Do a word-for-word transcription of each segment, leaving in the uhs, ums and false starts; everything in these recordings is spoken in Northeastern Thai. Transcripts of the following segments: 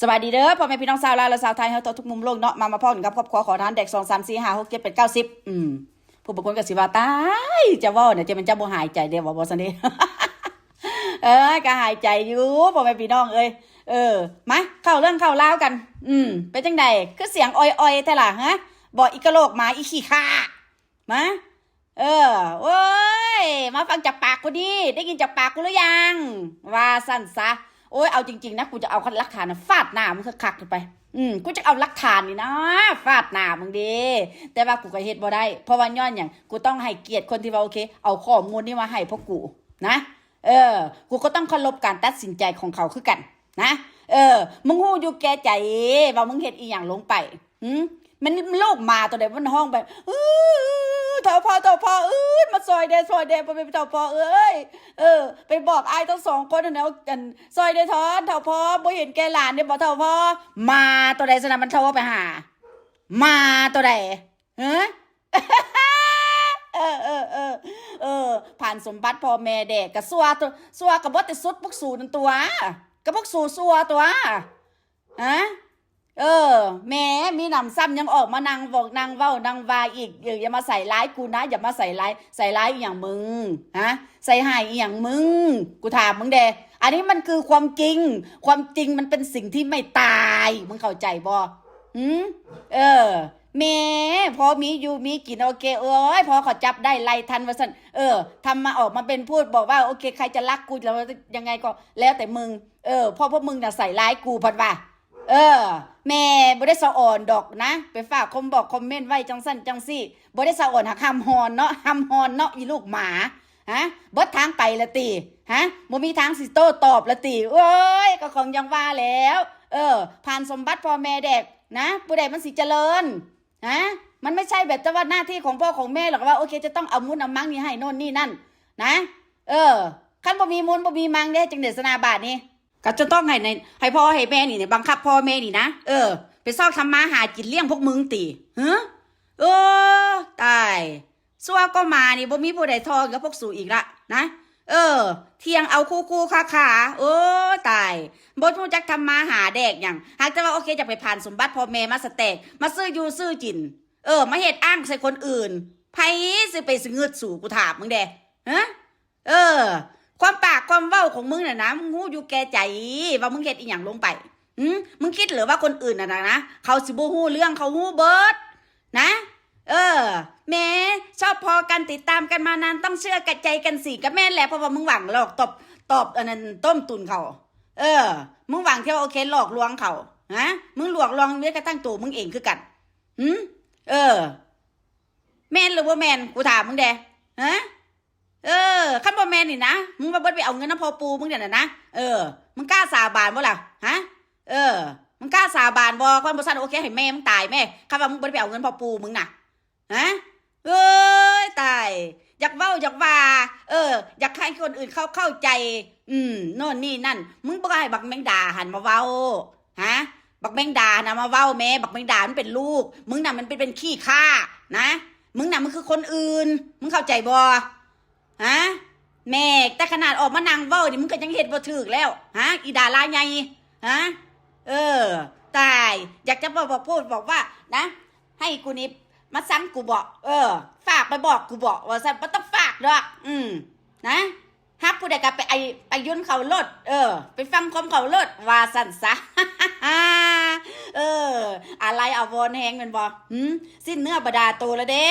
สวัสดีเด้อ พ่อแม่พี่น้องชาวลาวและชาวไทยเฮาทั่วทุกมุมโลกเนาะ มา มาพ้อกันกับครอบครัวของท่านแดก สอง สาม สี่ ห้า หก เจ็ด แปด เก้า สิบ อืม ผู้บางคนก็สิว่า "ตาย จะเว้าเนี่ย จะมันจะบ่หายใจเด้บ่ บ่ซั่นเด้" เออ ก็หายใจอยู่ พ่อแม่พี่น้องเอ้ย เออ มา เข้าเรื่องเข้าราวกัน อืม เป็นจั่งใด คือเสียงอ่อยๆแท้ล่ะ ฮะ บ่อีกะโหลกหมา อีขี้ข้า มา เออ โอ้ย มาฟังจากปากกูดิ ได้ยินจากปากกูหรือยัง ว่าซั่นซะ โอ้ย เอาจริงๆนะ กูจะเอาหลักฐานน่ะฟาดหน้ามึงคักๆไป อืม กูจะเอาหลักฐานนี่นะ ฟาดหน้ามึงเด้ แต่ว่ากูก็เฮ็ดบ่ได้ เพราะว่าย้อนหยัง กูต้องให้เกียรติคนที่ว่า โอเค เอาข้อมูลนี่มาให้พวกกูนะ เออ กูก็ต้องเคารพการตัดสินใจของเขาคือกันนะ เออ มึงฮู้อยู่แก่ใจว่ามึงเฮ็ดอีหยังลงไป หืม มันลูกหมาตัวใดมันฮ้องไป "อื้อ เฒ่าพ่อ เฒ่าพ่อเอ้ย มาซอยแด่ ซอยแด่ พ่อแม่เฒ่าพ่อเอ้ย เออ ไปบอกอ้ายทั้งสองคนนั่นแหละ อัน ซอยแด่ถอน เฒ่าพ่อ บ่เห็นแก่หลานเด้บ่ เฒ่าพ่อ" หมาตัวใดซั่นน่ะมันโทรไปหา หมาตัวใด ฮะ เออ เออ เออ เออ ผ่านสมบัติพ่อแม่แดก กะซั่วตัว ซั่วกะบ่แต่สุดพวกสูนั่นตัว กะพวกสูซั่วตัว ฮะ เออ แหม มีหนำซ้ำยังออกมานั่งบอกนั่งเว้านั่งว่าอีก เออ อย่ามาใส่ร้ายกูนะ อย่ามาใส่ร้าย ใส่ร้ายอีหยังมึง ฮะ ใส่ร้ายอีหยังมึง กูถามมึงแด่ อันนี้มันคือความจริง ความจริงมันเป็นสิ่งที่ไม่ตาย มึงเข้าใจบ่ หืม เออ แหม พอมีอยู่มีกิน โอเค เอ้ย พอเขาจับได้ไล่ทันว่าซั่น เออ ทำมาออกมาเป็นพูดบอกว่า โอเค ใครจะรักกูแล้วยังไงก็แล้วแต่มึง เออ เพราะพวกมึงน่ะใส่ร้ายกูพัดว่า เออ แหม บ่ได้สะอ่อนดอกนะ ไปฝากคอมบอกคอมเมนต์ไว้จั่งซั่นจั่งซี้ บ่ได้สะอ่อนหักห้ำฮอนเนาะ ห้ำฮอนเนาะ อีลูกหมา ฮะ เบิดทางไปละติ ฮะ บ่มีทางสิโต้ตอบละติ โอ้ย ก็ของยังว่าแล้ว เออ ผ่านสมบัติพ่อแม่แดกนะ ผู้ใดมันสิเจริญ ฮะ มันไม่ใช่แบบจะว่าหน้าที่ของพ่อของแม่หรอกว่า โอเค จะต้องเอามุ้นเอามังนี่ให้โน่นนี่นั่น นะ เออ คันบ่มีมุ้นบ่มีมังเด้ จั่งใด๋สนาบาดนี้ ก็จะต้องให้ใน ให้พ่อให้แม่นี่เนี่ย บังคับพ่อแม่นี่นะ เออ ไปซอกทำมาหากินเลี้ยงพวกมึงติ ฮะ เออ ตาย ซั่วก็มานี่ บ่มีผู้ใดทองกับพวกสูอีกละนะ เออ เถียงเอาคู่ๆคาๆ โอ้ ตาย บ่รู้จักทำมาหาแดกหยัง หากแต่ว่า โอเค จะไปผ่านสมบัติพ่อแม่มาสแต็ก มาซื้ออยู่ซื้อกิน เออ มาเฮ็ดอ้างใส่คนอื่น ไผสิไปสะงึดสู กูถามมึงแด่ ฮะ เออ ความปากความเว้าของมึงน่ะนะ มึงฮู้อยู่แก่ใจว่ามึงเฮ็ดอีหยังลงไป หืม มึงคิดเหรอว่าคนอื่นน่ะนะ เขาสิบ่ฮู้เรื่อง เขาฮู้เบิด นะ เออ แหม ชอบพอกัน ติดตามกันมานาน ต้องเชื่อใจกันสิ ก็แม่นแหละ เพราะว่ามึงหวังหลอกตบ ตบอันนั้นต้มตุ๋นเขา เออ มึงหวังที่ว่า โอเค หลอกลวงเขา ฮะ มึงหลอกลวงแม้กระทั่งตัวมึงเองคือกัน หืม เออ แม่นหรือบ่แม่น กูถามมึงแด่ ฮะ เออ คันบ่แม่นนี่นะ มึงว่าบ่ไปเอาเงินนำพ่อปู่มึงเนี่ยน่ะนะ เออ มึงกล้าสาบานบ่ล่ะ ฮะ เออ มึงกล้าสาบานบ่ คันบ่ซั้น โอเค ให้แม่มึงตายแม่ คันว่ามึงบ่ไปเอาเงินพ่อปู่มึงน่ะ ฮะ เอ้ย ตาย อยากเว้าอยากว่า เออ อยากให้คนอื่นเขาเข้าใจ อืม โน่นนี่นั่น มึงบ่ให้บักแมงดาหันมาเว้า ฮะ บักแมงดานะมาเว้าแม่ บักแมงดามันเป็นลูก มึงน่ะมันเป็น เป็นขี้ข้านะ มึงน่ะมันคือคนอื่น มึงเข้าใจบ่ ฮะ แม่ แต่ขนาดออกมานั่งเว้านี่ มึงก็ยังเฮ็ดบ่ถูกแล้ว ฮะ อีดาราใหญ่ ฮะ เออ ตาย อยากจะบอก บอกพูดบอกว่านะ ให้กูนี่มาสั่งกูบ่ เออ ฝากไปบอกกูบ่ ว่าซั่น บ่ต้องฝากดอก อืม นะ ฮักผู้ใดก็ไปไอ ไปยุ่นเขาโลด เออ ไปฟังความเขาโลด ว่าซั่นซะ เออ อาลัยอาวรณ์แฮงแม่นบ่ หืม สิ้นเนื้อประดาตัวแล้วเด้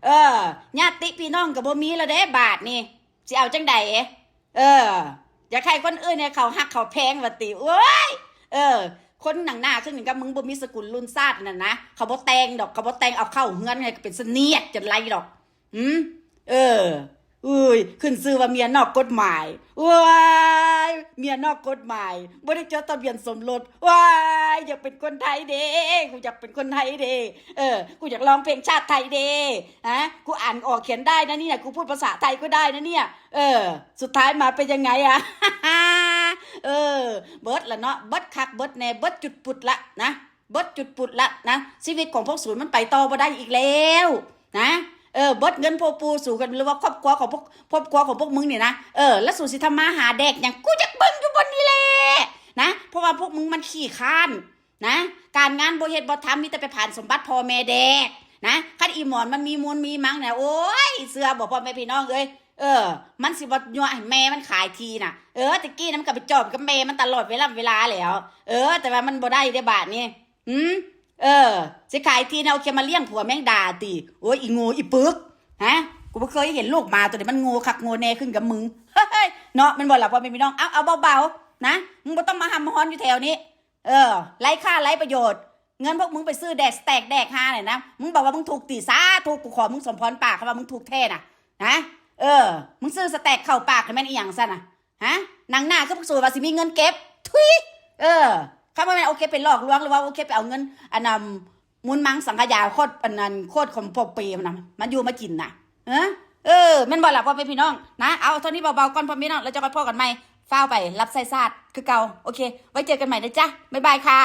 เออ ญาติพี่น้องก็บ่มีแล้วเด้ บาดนี่ สิเอาจั่งใด เออ อยากให้คนอื่นเนี่ยเขาฮักเขาแพงว่าติ โอ้ย เออ คนหนังหน้าคือหยังกับมึงบ่มีสกุลรุ่นชาตินั่นนะ เขาบ่แต่งดอก เขาบ่แต่ง เอาเข้าเฮือนให้เป็นเสนียดจั่งใดดอก หืม เออ อุ้ย ขึ้นชื่อว่าเมียนอกกฎหมาย ว้าย เมียนอกกฎหมาย บ่ได้จดทะเบียนสมรส ว้าย อยากเป็นคนไทยเด้ กูอยากเป็นคนไทยเด้ เออ กูอยากร้องเพลงชาติไทยเด้ ฮะ กูอ่านออกเขียนได้นะเนี่ย กูพูดภาษาไทยก็ได้นะเนี่ย เออ สุดท้ายมาเป็นยังไงอะ เออ เบิดละเนาะ เบิดคัก เบิดแน่ เบิดจุดปุดละนะ เบิดจุดปุดละนะ ชีวิตของพวกสูนมันไปต่อบ่ได้อีกแล้วนะ เออ เบิดเงินพ่อปู่สูกัน หรือว่าครอบครัวของพวก ครอบครัวของพวกมึงนี่นะ เออ แล้วสูสิทำมาหาแดกหยัง กูอยากเบิ่งอยู่บนนี่แหละ นะ เพราะว่าพวกมึงมันขี้ข้านนะ การงานบ่เฮ็ดบ่ทำ มีแต่ไปผลานสมบัติพ่อแม่แดกนะ คันอีหมอนมันมีมูลมีมังเนี่ย โอ้ย เชื่อบ่พ่อแม่พี่น้องเอ้ย เออ มันสิบ่ยั่วให้แม่มันขายที่น่ะ เออ ตะกี้นั้นมันก็ไปจอบกับแม่มันตลอดเวลาเวลาแล้ว เออ แต่ว่ามันบ่ได้เด้บาดนี้ หืม เออ สิขายที่นะ โอเค มาเลี้ยงผัวแม่งด่าติ โอ้ย อีโง่อีปึก ฮะ กูบ่เคยเห็นลูกหมาตัวไหนมันโง่คักโง่แน่ขึ้นกับมึง เฮ้ย เนาะ แม่นบ่ล่ะพ่อแม่พี่น้อง เอา เอาเบาๆ นะ มึงบ่ต้องมาหำมาฮ้อนอยู่แถวนี้ เออ ไร้ค่าไร้ประโยชน์ เงินพวกมึงไปซื้อแดกสแต็กแดกฮาเนี่ยนะ มึงบอกว่ามึงถูกติ สาธุ กูขอมึงสมพรปาก เขาว่ามึงถูกแท้น่ะ นะ เออ มึงซื้อสแต็กเข้าปากให้แม่นอีหยังซะน่ะ ฮะ หนังหน้าคือพวกสูว่าสิมีเงินเก็บ ทุย เออ เขาว่าแม่นโอเคไปหลอกลวง หรือว่าโอเคไปเอาเงิน อันนั้น มูลมังสังขยาโคตร อันนั้น โคตรของพ่อเปรมนะ มันอยู่มากินน่ะ เออ เออ แม่นบ่ล่ะพ่อแม่พี่น้อง นะ เอาเท่านี้เบาๆ ก่อนพ่อแม่พี่น้อง แล้วจะค่อยพ้อกันใหม่ ฟ้าวไป รับใช้ชาติคือเก่า โอเค ไว้เจอกันใหม่นะจ๊ะ บ๊ายบายค่ะ